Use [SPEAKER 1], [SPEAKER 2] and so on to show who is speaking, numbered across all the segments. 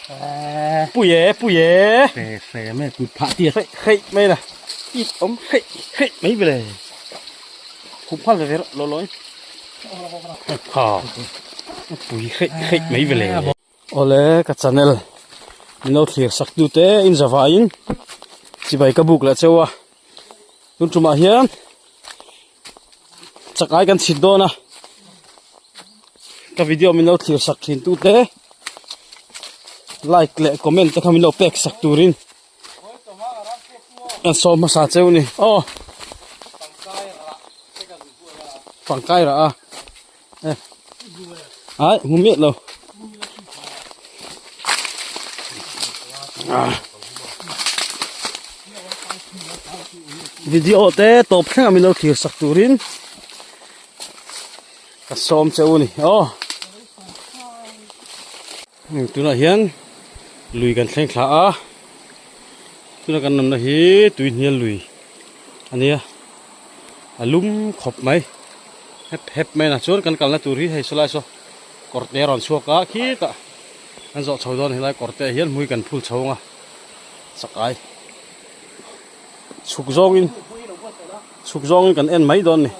[SPEAKER 1] Pui e pui e.
[SPEAKER 2] Fe fe mai kut phah tia.
[SPEAKER 1] Hreih hreih mai la. It awm hreih hreih mai vele. Khup nghal ve ve rawh law law in. Ha. Pui hreih hreih mai vele. Awle ka channel min lo thlir sak tu te in zavaiin chibai ka buk leh cheu a. Tun tumah hian chakai kan chhit dawn a ka video min lo thlir sak thin tu te like leh comment te kha min lo pek sak turin kan sawm hmasa cheu ni aw pangkai rah a eh ai hmu miah lo video te tawp thleng a min lo thlir sak turin ka sawm che u ni aw tunah hian lui kan thleng thla a tuna kan awmna hi tuihnial lui a nia a lum khawp mai hep hep mai a chuan kan kalna tur hi hei sawlai saw kawr te a rawn chhuak a khitah kan zawh chho dawn helai kawr te ah hian hmui kan phul chho ang a chakai chhuk zawngin chhuk zawngin kan en mai dawn a ni.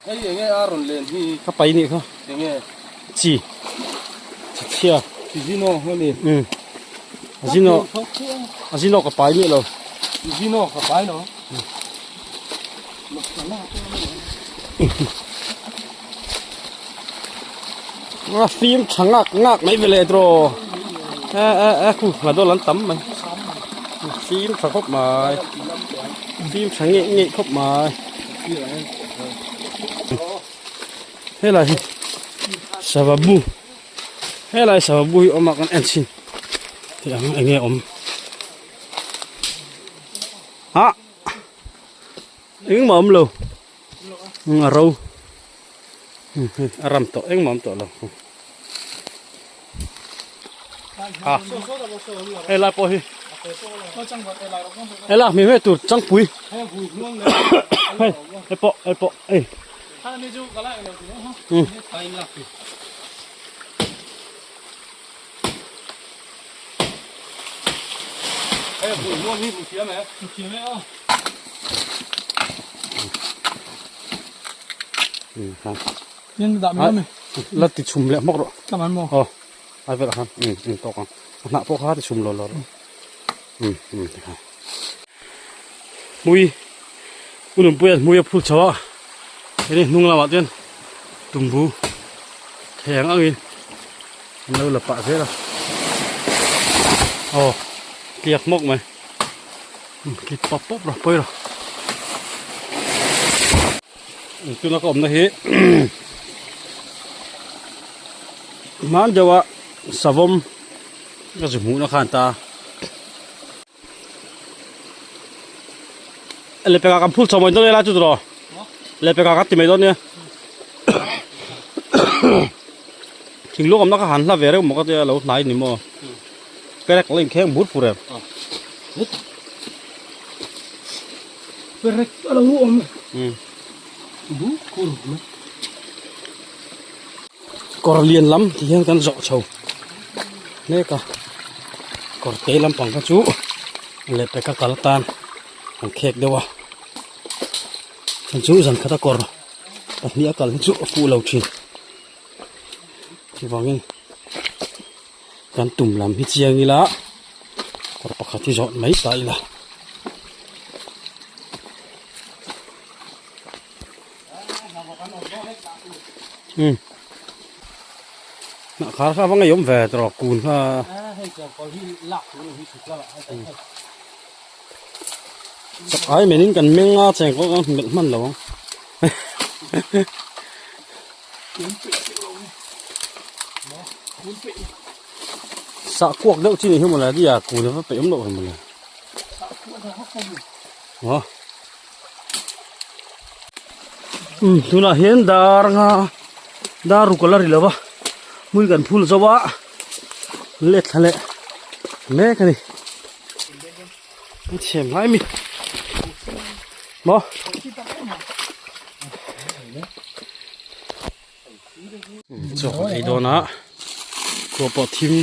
[SPEAKER 2] Hei enge a rawn len hi?
[SPEAKER 1] Ka pai nih kha.
[SPEAKER 2] Enge?
[SPEAKER 1] Chi. Chi chhia.
[SPEAKER 2] Chi zino a ni.
[SPEAKER 1] Um. A zino. A zino ka pai miah lo.
[SPEAKER 2] Zino ka pai lo.
[SPEAKER 1] A fim tha ngak ngak mai vele tiraw. E e e khu nga dawl an tam mai. Fim tha khawp mai. Fim tha ngeih ngeih khawp mai. Helai hi sava bu helai sava bu hi awm a kan en chhin tih ang eng nge awm ah engmah awm lo a ro a ram tawh engmah awm tawh lo ah helai pawh hi helai hmeh hmeh tur changpui hei hei pawh hei pawh hei um la ti chhum leh hmawk rawh aw ai velah khan um um tawk ang a hnah pawh kha ti chhum lo lo rawh um um tikhan hmui ununpui an hmui a phul chho a hei hnung lamah chuan tumbu theng angin an lo la pah zel a aw tliak hmawk mai tlit pawp pawp rawh pawi rawh tuna ka awmna hi hman deuh a savawm ka zu hmuhna khan ta lepeka kan phul chho mai dawn ela chu tiraw lepeka ka ti mai dawn nia thingluak awmna kha han hla ve reuh maw ka tia lo hnai ni maw perek la inkheng bur fur em
[SPEAKER 2] perek a lo awm bur fur mai
[SPEAKER 1] kawr lian lam ti hian kan zawh chho mek a kawr te lampang kha chu lehpek a kal tan an khek deuh a chu zan khat a kawr pahnih a kal hi chu a fuh lo thin chuvangin kan tum lam hi chiang ila kawr pakhat hi zawh mai ta ila. Um hnah khar kha a va ngeiawm ve tawh kun kha chak ai menin kan meng a cheng pawh kan melh hman lo ang sah kuak deuh chi ni hi mawle ria kun a va peih awm loh hi mawle aw. Um tunah hian dar anga dar ruk ala ri lo va hmui kan phul zo a let thla leh mek a ni a chhem lai mi maw chaw kan ei dawn a khua pawh thim.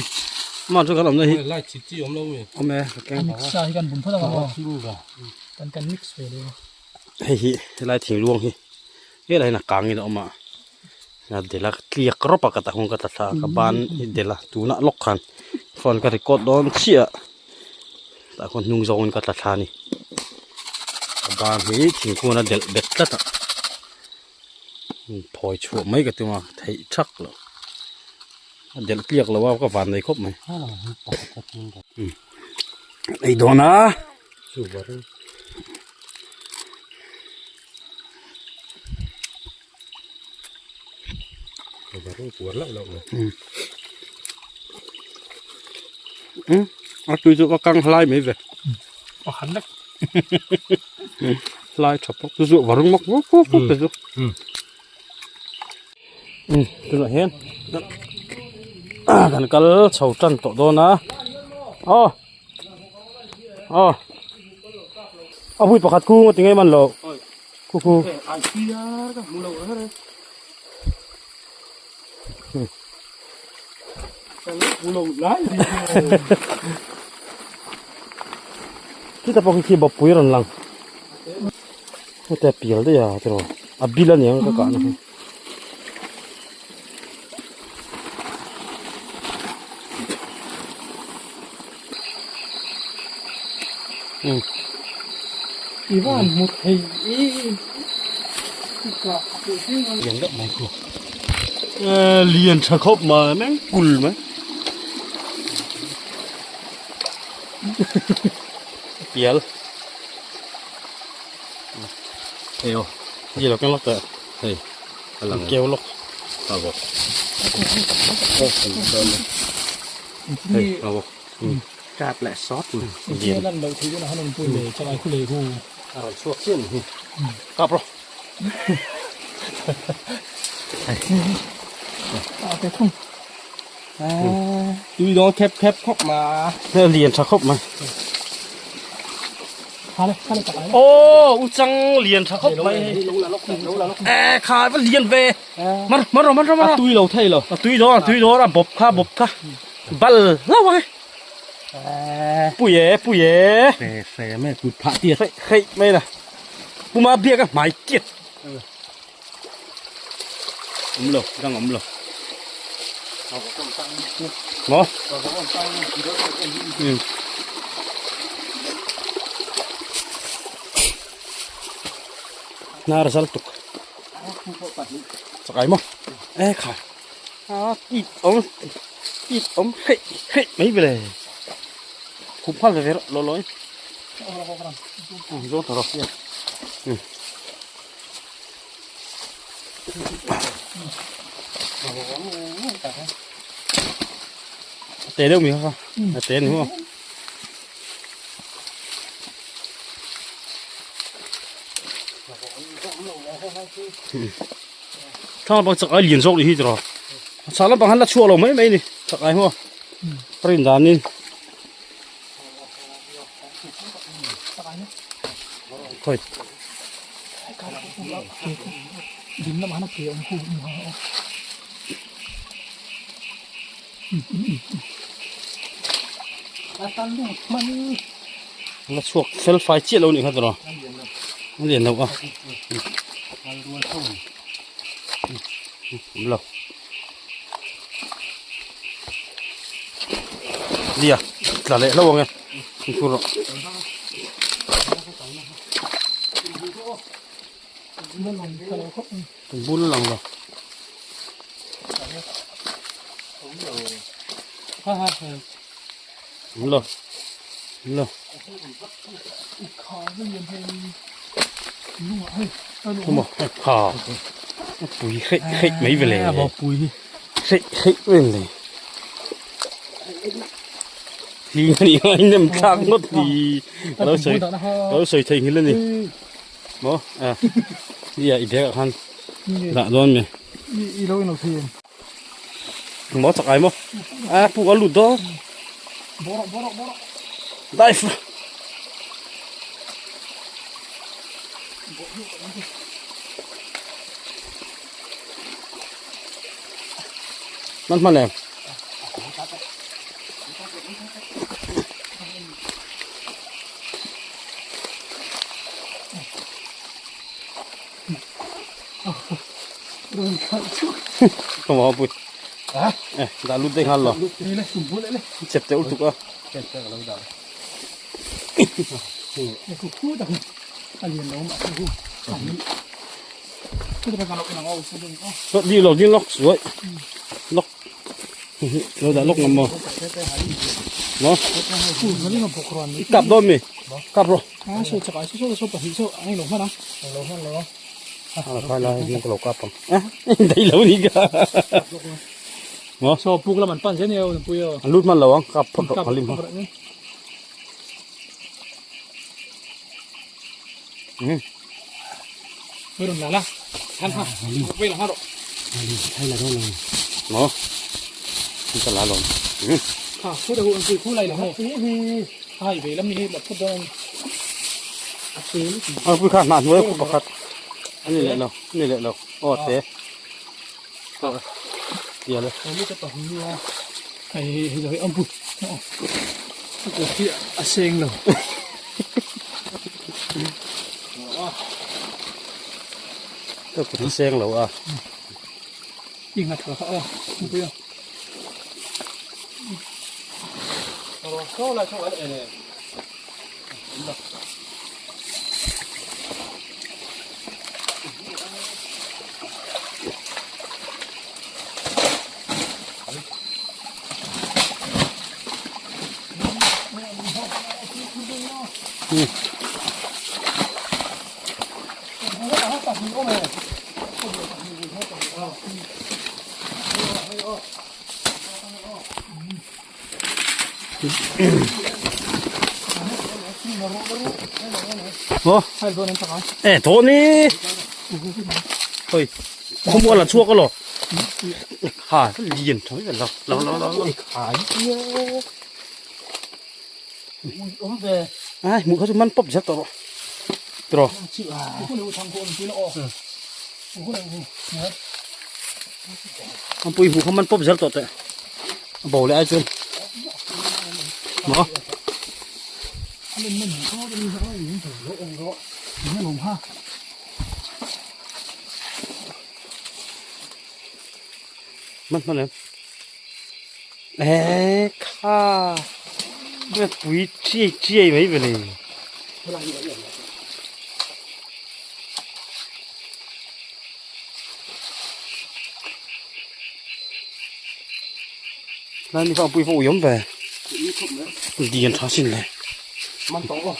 [SPEAKER 1] Man chu kan awmna hi.
[SPEAKER 2] Light chhit chi awm lo mi.
[SPEAKER 1] Awm e ka keng.
[SPEAKER 3] Mix sa hi kan bun phawt ang aw. Kan kan mix ve leh.
[SPEAKER 1] Hei hi helai thingluang hi helai hian a kangin a awm a. A del a tliak rawp a ka ta hung ka tla thla a ka ban hi del a tunah lawk khan phone ka record dawn chiah a tah khawn hnung zawngin ka tla thla a ni. Ka ban hi thingkung a delh bet tlat a phawi chhuah mai ka tum a theih thak loh a delh tliak lo a ka van nei khawp mai. Ei dawn a. A tui chu ka kang hlai mai ve
[SPEAKER 3] pakhat lek
[SPEAKER 1] hlai tha pawk chu chu varung mak vuk vuk vuk te chu tunah hian kan kal chho tan tawh dawn a aw aw a bui pakhat khu nga ti ngei man lo khu khu Chutah pawh khi khi bawppui a rawn lang heta pial daih a tiraw a bil a niang ka kahna hi.
[SPEAKER 3] I van hmu thei
[SPEAKER 1] lian deuh mai khu lian tha khawp mai meng kul mai pial hei aw hei lo keng lawk teh hei a lang keu lawk a bawk hei a bawk
[SPEAKER 2] Chat leh sawt mai.
[SPEAKER 3] Lian lan loh theih chuan a han awmpui leh chalai khu leh hu.
[SPEAKER 1] A rawn chhuak chiah ni hi. Kap rawh.
[SPEAKER 3] A te thung.
[SPEAKER 2] Tui dawn khep khep khawp ma.
[SPEAKER 1] Lian tha khawp mai.
[SPEAKER 3] Aw
[SPEAKER 1] u chang lian tha khawp mai. E kha va lian ve. Mar mar rawh mar rawh mar rawh.
[SPEAKER 2] A tui lo thei lo.
[SPEAKER 1] A tui dawn a tui dawn a bawp kha bawp kha. Bal hlauh ang e. Pui e pui e.
[SPEAKER 2] Fe fe mai kut phah tiat.
[SPEAKER 1] Hreih hreih mai la. Puma biak a hmai tiat. Awm lo dang awm lo. Maw? Hnar zal tuk. Chakai maw? E khai. A tip awm tip awm hreih hreih mai vele. Khup nghal ve ve rawh law law in. Zawn tha rawh. A te deuh mi kha kha a te ni maw thang lampang chak ai lian zawk ni hi tiraw a chhak lampang han la chhuak lo mai mai ni chak ai maw ka rin danin Thôi. La chhuak fel fai chiah lo nih kha tawh a lian lo a awm lo nia tla leh hlauh ang e fimkhur rawh bul lang lo awm lo awm lo Khawmaw ha a pui hreih hreih mai vele hreih hreih mai vele hling a nih kha a nem thlak ngawt ni ka lo sawi ka lo sawi theihnghilh a ni maw a nia i bag ah khan dah dawn mi maw chak ai maw a puk a lut dawn dive man hman em. Không có bụi. Đã lút đây ngon rồi. Chẹp tếu tục á. Đi lò đi lóc rồi. Lóc. Rồi đã lóc nằm mò. Nó. Cặp đôi mì. Cặp rồi. À, là những cái lẩu cặp không? Đây lẩu đi cả. Nó.
[SPEAKER 3] So puk là mình pan thế này,
[SPEAKER 1] lút mà lẩu không? Cặp cặp lim không?
[SPEAKER 3] Rồi là là, ăn ha, quay là ha rồi.
[SPEAKER 1] Hay là đâu này? Nó. Chúng ta lá rồi.
[SPEAKER 3] À, khu đây khu khu này là hồ. Hai về lắm đi, bật phút đâu.
[SPEAKER 1] À, khu khác nản với khu bạc khác. Anh này lại đâu, anh này lại đâu. Ồ thế. Tiền đây.
[SPEAKER 3] Hay rồi ông bụt. Cái kia à sen rồi.
[SPEAKER 1] Cái cục sen rồi à.
[SPEAKER 3] Yên ngặt cả à, không biết.
[SPEAKER 2] Rồi, là cho anh này.
[SPEAKER 1] Ồ, ê thô nè, thôi, không mua là chua cái lò, hả, liền thôi là lò lò lò lò, ai, mua cái măn bóp rất to rồi, ông bùi hủ không măn bóp rất to đấy, bầu lại ai chơi, nó. Mất mất em. Ê kha. Cái bùi chia chia mấy vậy này. Là đi vào bùi phụ yếm về. Điền tháo xin này.
[SPEAKER 2] Mang tố không?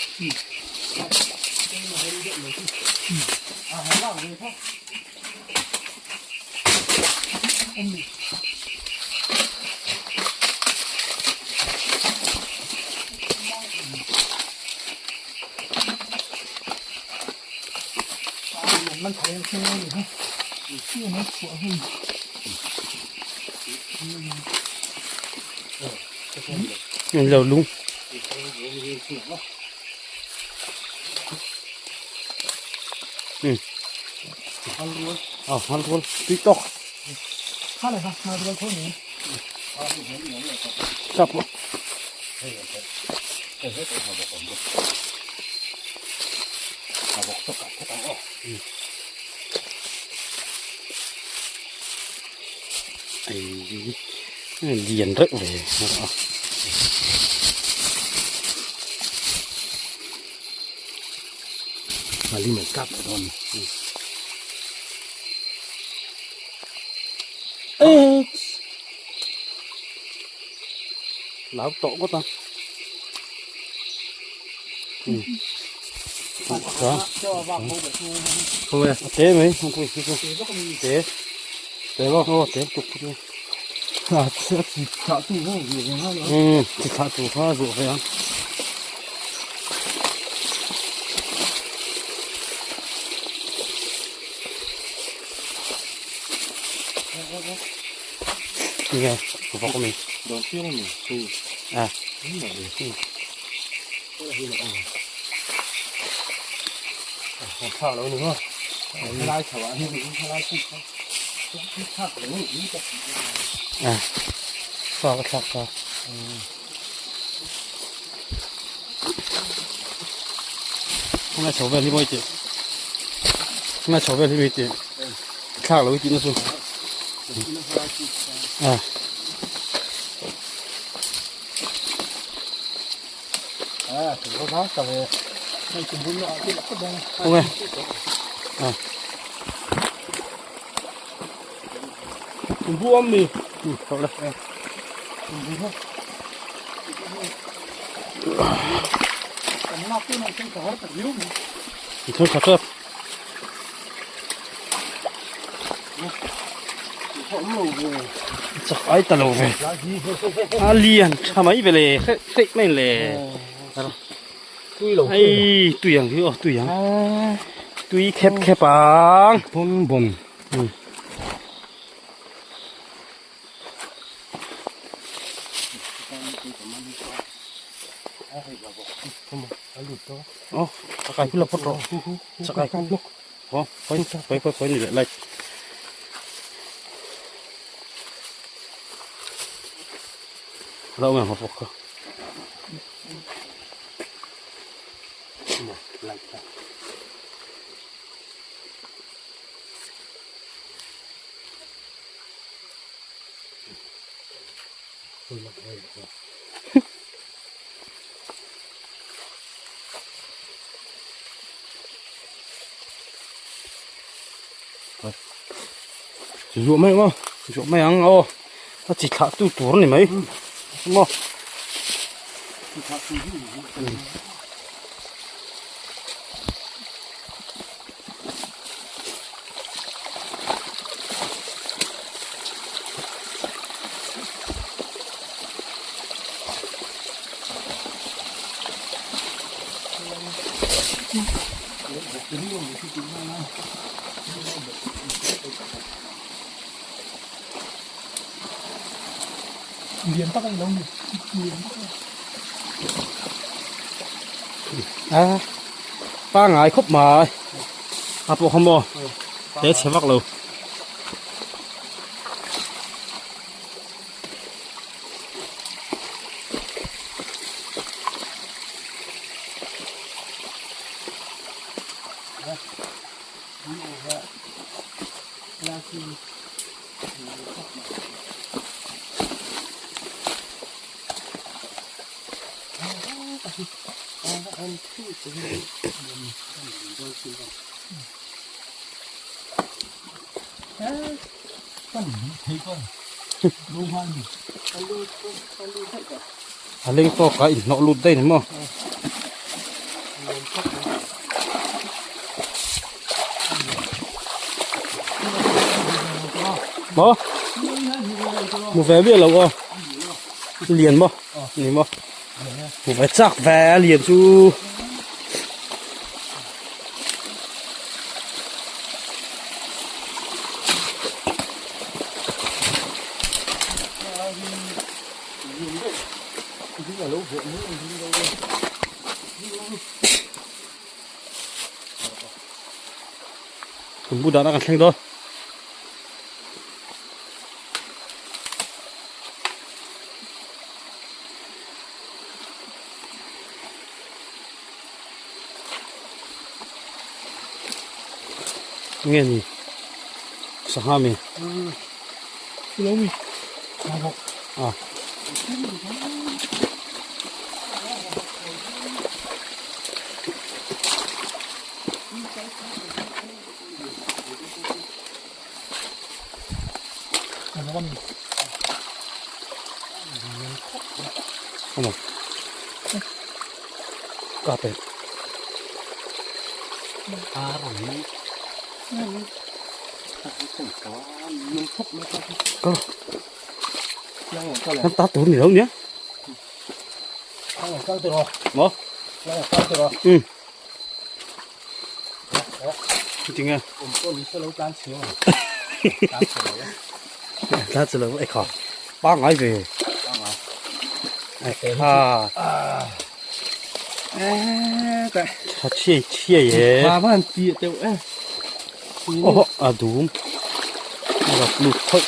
[SPEAKER 1] Mình lầu luôn. Ừ. Ờ, ăn luôn. TikTok. Cặp. Liền rất về.
[SPEAKER 2] Mà đi mình cặp rồi.
[SPEAKER 1] Ê. Lão tổ quá ta. Ừ. Thôi thế mấy, không thôi không. Thế. Thế lo, thế tục thôi.
[SPEAKER 2] À, chỉ thả tù không gì nữa.
[SPEAKER 1] Ừ, chỉ thả tù phá rượu phải không? Nghe, của vợ mình.
[SPEAKER 2] Đầu tiên mình tù.
[SPEAKER 1] À.
[SPEAKER 2] Thả rồi nữa. Lai thảo anh lai
[SPEAKER 1] À. Sao cái sao sao. Ngai chho vel hi mawi tih. Ngai chho vel hi mawi tih. Thlak lo hi tih na chu. À.
[SPEAKER 2] À, thử có đó tao về.
[SPEAKER 1] Ok. À.
[SPEAKER 2] Tumbu am mi.
[SPEAKER 1] Ừ, thôi đây. Thôi thật cơ. Chak ai ta lo ve. A lian tha mai ve le, khek khek mai le.
[SPEAKER 2] Tui lo.
[SPEAKER 1] Ai tui ang hi o tui ang. Tui khep khep ang.
[SPEAKER 2] Bon bon.
[SPEAKER 1] Ừ. Ô, chakai khu la phawt rawh. Chakai khu. Aw, khawi khawi khawi khawi ni leh light. Lo awm em hawpawk kha.
[SPEAKER 2] Light kha.
[SPEAKER 1] Ruah mai ang aw, ruah mai ang aw, a chi thlah tu tur a ni mai maw.
[SPEAKER 3] Lian tak a ni lo ni lian tak a ni.
[SPEAKER 1] A pangai khawp mai a pawh kha maw te chhe vak lo. A leng tawk a inhnawh lut daih ni maw. Maw mu ve miah lo aw lian maw ni maw mu ve chak ve a lian chu. Tumbu dahna kan thleng dawn. Nge ni sangha mi a Come on. Ka pe. Có. Nó ta tốn gì đâu nhé. Mỏ. Ừ. Chính à. Ta chỉ là ấy khó. Ba ngày về. À. Chia chia ye. Ồ, à đúng. Nó gặp lụt thôi.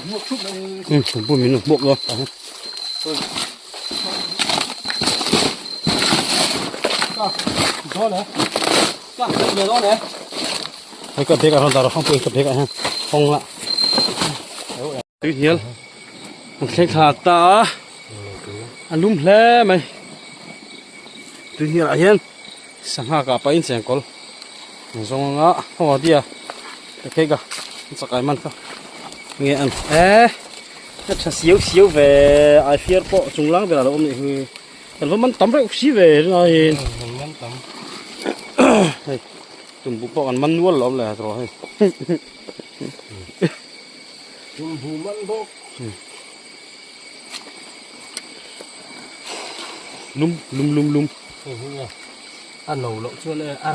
[SPEAKER 1] Tumbu min hmuak dawn tah hian. Hei ka bag ah rawn dah rawh hangpui ka bag ah hian hawng la. Tui hnial an thleng thla ta a a lum hle mai. Tui hnial ah hian sangha kah pahin chengkawl an zawng anga haw a dia ka cake a an chakai man kha nge an e a tha siau siau ve ai fiar pawh chung lang berah a lo awm nih hi kan va man tam reuh si ve rinaiin hei tumbu pawh kan man nual lo awm leh tawh hei
[SPEAKER 2] tumbu man bawk
[SPEAKER 1] lum lum lum lum
[SPEAKER 2] a no loh chuan e a.